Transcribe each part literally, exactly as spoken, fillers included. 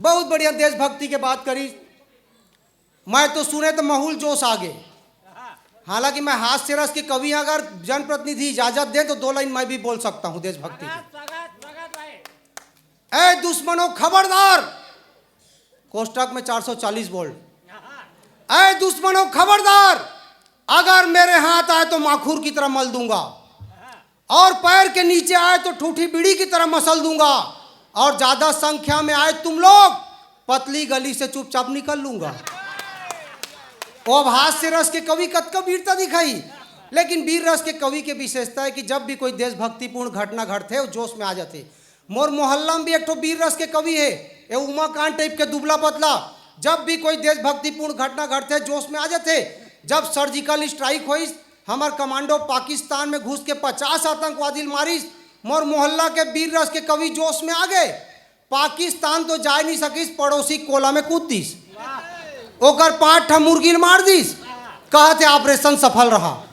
बहुत बढ़िया देशभक्ति के बात करी। मैं तो सुने तो महूल जोश आ गए। हालांकि मैं हास्य रस के कवि हूं, अगर जनप्रतिनिधि इजाजत दे तो दो लाइन मैं भी बोल सकता हूं देशभक्ति की। ए दुश्मनों खबरदार, कोष्टक में चार सौ चालीस बोल्ड। ए दुश्मनों खबरदार, अगर मेरे हाथ आए तो माखुर की तरह मल दूंगा, और पैर के नीचे आए तो ठूठी बीड़ी की तरह मसल दूंगा, और ज्यादा संख्या में आए तुम लोग, पतली गली से चुपचाप निकल लूंगा। वो अब हास्य रस के कवि कतका वीरता दिखाई, लेकिन वीर रस के कवि के विशेषता है कि जब भी कोई देशभक्तिपूर्ण घटना घटथे, वो जोश में आ जाथे। मोर मोहल्ला में भी एक ठो वीर रस के कवि है, ये उमाकांत टाइप के दुबला पतला। जब भी कोई देशभक्तिपूर्ण घटना घटथे, जोश में आ जाथे। जब सर्जिकल स्ट्राइक होइस, हमर कमांडो पाकिस्तान में घुस के पचास आतंकवादी ल मारिस, मोर मोहल्ला के वीर रस के कवि जोश में आ गए। पाकिस्तान तो जाए नहीं सकिस, पड़ोसी कोला में कूद दिस, ओकर पांच ठा मुर्गी ल मार दिस, कहत हे ऑपरेशन सफल रहा।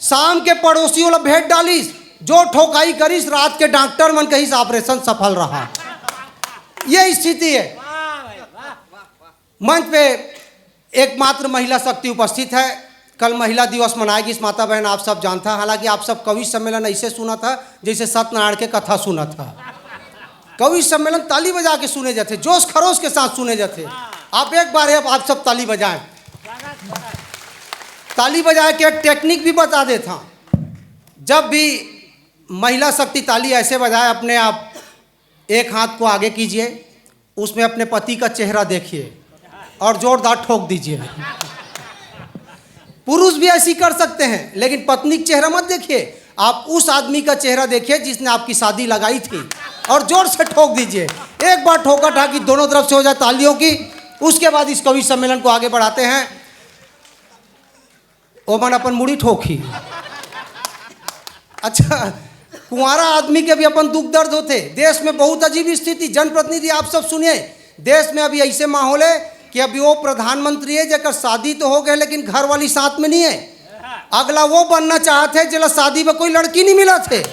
शाम के पड़ोसी वाला भेंट डालिस, जो ठोकाई करिस, रात के डॉक्टर मन कहिस ऑपरेशन सफल रहा। ये स्थिति है। मंच पे एकमात्र महिला शक्ति उपस्थित है। कल महिला दिवस मनाए गिस, माता बहन, आप सब जानता। हालांकि आप सब कवि सम्मेलन ऐसे सुनत ह जैसे सत्यनारायण के कथा सुनत ह। कवि सम्मेलन ताली बजा के सुने जाथे, जोश खरोश के साथ सुने जाथे। आप एक बार, अब आप सब ताली बजाएं। ताली बजाए के टेक्निक भी बता देता हूं। जब भी महिला शक्ति ताली ऐसे बजाए, अपने आप एक हाथ को आगे कीजिए, उसमें अपने पति का चेहरा देखिए और जोरदार ठोक दीजिए। पुरुष भी ऐसी कर सकते हैं, लेकिन पत्नी का चेहरा मत देखिए। आप उस आदमी का चेहरा देखिए जिसने आपकी शादी लगाई थी, और जोर से ठोक दीजिए। एक बार ठोका ठाकी दोनों तरफ से हो जाए तालियों की। उसके बाद इस कवि सम्मेलन को आगे बढ़ाते हैं। ओमन अपन मुड़ी ठोकी। अच्छा, कुंवारा आदमी के भी अपन दुख दर्द होथे। देश में बहुत अजीब स्थिति। जनप्रतिनिधि, आप सब सुनिए, देश में अभी ऐसे माहौल है कि अभी वो प्रधानमंत्री है जेकर शादी तो हो गए, लेकिन घर वाली साथ में नहीं है। अगला वो बनना चाहत है जेला शादी में कोई लड़की नहीं मिलत हे।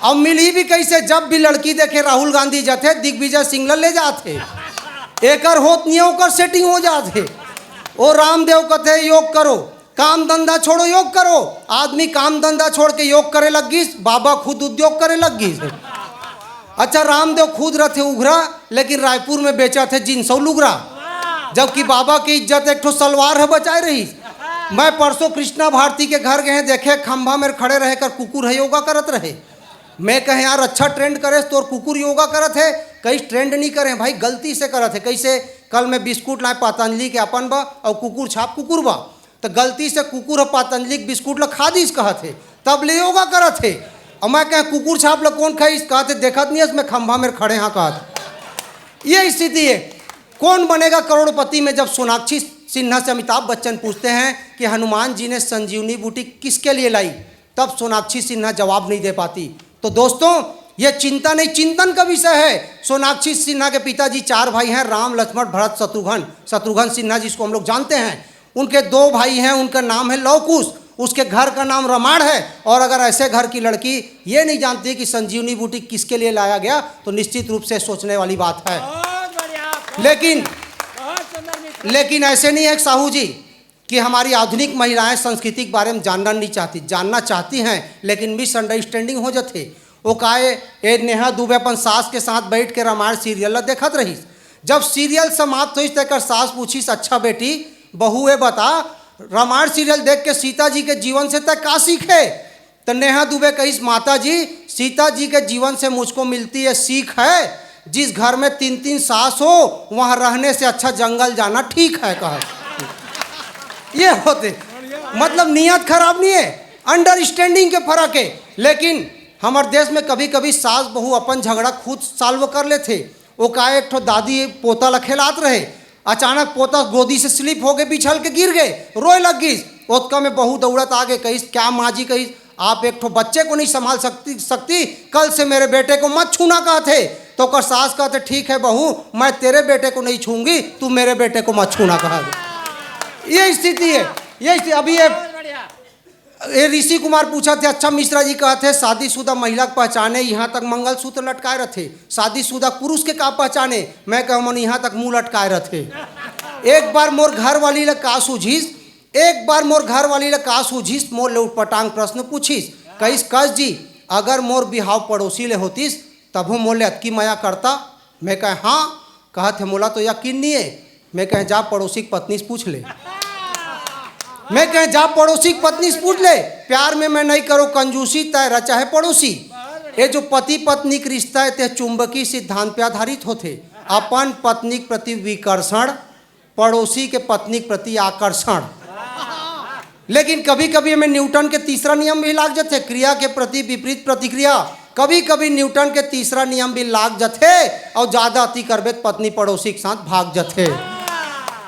अब मिलही भी कैसे? जब भी लड़की देखे, राहुल गांधी जाथे, दिग्विजय सिंह ला ले जाथे। एकर होत नहीं है, ओकर सेटिंग हो जात हे। ओ रामदेव कथे, योग करो, काम धंधा छोड़ो, योग करो। आदमी काम धंधा छोड़ के योग करे लग गिस, बाबा खुद उद्योग करे लग गिस। अच्छा, रामदेव खुद रथे उघरा, लेकिन रायपुर में बेचत हे जींस अउ लुगरा, जबकि बाबा के इज्जत एक ठो सलवार ह बचाए रहिस। मैं परसों कृष्णा भारती के घर गए, देखे खंभा में खड़े रहे कर कुकुर ह योगा करत रहे। मैं कहे, "यार, अच्छा ट्रेंड करे, तोर कुकुर योगा करत हे।" कहिस, "ट्रेंड नहीं करे भाई, गलती से करत हे।" कैसे? कल मैं बिस्कुट लाए पतंजलि के अपन बा, अउ कुकुर छाप कुकुर बा, तो गलती से कुकुर ह पतंजलि के बिस्कुट ला खा दिस कहत हे, तब ले योगा करत हे। अउ मैं कहे, "कुकुर छाप ला कौन खाइस?" कहत हे, "देखत नहीं हस, मैं खंभा में खड़े हाँ," कहत। ये स्थिति है। कौन बनेगा करोड़पति में? जब सोनाक्षी सिन्हा से अमिताभ बच्चन पूछते हैं कि हनुमान जी ने संजीवनी बूटी किसके लिए लाई, तब सोनाक्षी सिन्हा जवाब नहीं दे पाती। तो दोस्तों, ये चिंता नहीं, चिंतन का विषय है। सोनाक्षी सिन्हा के पिताजी चार भाई हैं, राम, लक्ष्मण, भरत, शत्रुघ्न। शत्रुघ्न सिन्हा जिसको हम लोग जानते हैं, उनके दो भाई हैं, उनका नाम है लव कुश, उसके घर का नाम रामायण है। और अगर ऐसे घर की लड़की ये नहीं जानती कि संजीवनी बूटी किसके लिए लाया गया, तो निश्चित रूप से सोचने वाली बात है। बहुत बढ़िया, बहुत लेकिन, बहुत सुंदर मित्र। लेकिन ऐसे नहीं है साहू जी कि हमारी आधुनिक महिलाएं संस्कृति के बारे में जानना नहीं चाहती, जानना चाहती हैं, लेकिन मिसअंडरस्टैंडिंग हो जाती। वो काहे, ए नेहा दुबे अपन सास के साथ बैठ के रामायण सीरियल ला देखत रहिस। जब सीरियल समाप्त होइस, तेकर सास पूछिस, "अच्छा बेटी, बहू, ए बता, रामायण सीरियल देख के सीता जी के जीवन से तय का सीखे?" तो नेहा दुबे कहिस, "माता जी, सीता जी के जीवन से मुझको मिलती ये सीख है, जिस घर में तीन तीन सास हो, वहां रहने से अच्छा जंगल जाना ठीक है," कहा। ये होते, मतलब, नियत खराब नहीं है, अंडरस्टैंडिंग के फर्क है। लेकिन हमारे देश में कभी कभी सास बहू अपन झगड़ा खुद सॉल्व कर लेते। वो का, एक ठो दादी पोता ला खेलात रहे, अचानक पोता गोदी से स्लिप हो गए, बिछल के गिर गए, रोए लग गिस। ओतका में बहू दौड़त आ गए, कहिस, "क्या माँ जी," कहिस, "आप एक ठो बच्चे को नहीं संभाल सकती सकती, कल से मेरे बेटे को मत छूना," कहत हे। तो ओकर सास कहत हे, "ठीक है बहू, मैं तेरे बेटे को नहीं छूऊंगी, तू मेरे बेटे को मत छूना," कहत हे। ये स्थिति है, ये स्थिति। अभी ये ए ऋषि कुमार पूछत हे, "अच्छा मिश्रा जी कहत हे शादीशुदा महिला के पहचाने इहाँ तक मंगलसूत्र लटकाए रथे, शादीशुदा पुरुष के का पहचाने?" मैं कहूँ, "मन इहाँ तक मुंह लटकाए रथे।" एक बार मोर घर वाली ला का सूझिस, एक बार मोर घर वाली ला का सूझिस, मोर ले उटपटांग प्रश्न पूछिस, कहिस, "कस जी, अगर मोर बिहाव पड़ोसी ले होतिस, तभो मोर ले अतकी मया करता?" मैं कहे, "हाँ।" कहत हे, "मोला तो यकीन नहीं है।" मैं कहे, "जा पड़ोसी के पत्नी से पूछ ले।" मैं कहे, "जा पड़ोसी के पत्नी से पूछ ले।" प्यार में मैं नहीं करो कंजूसी, तय रचा है पड़ोसी। ये जो पति पत्नी के रिश्ता है, ते चुंबकीय सिद्धांत पे आधारित होथे। अपन पत्नी के प्रति विकर्षण, पड़ोसी के पत्नी के प्रति आकर्षण। लेकिन कभी-कभी हमें न्यूटन के तीसरा नियम भी लाग जाथे, क्रिया के प्रति विपरीत प्रतिक्रिया। कभी-कभी न्यूटन के तीसरा नियम भी लाग जाथे और ज्यादा अति करबे त पत्नी पड़ोसी के साथ भाग जाथे।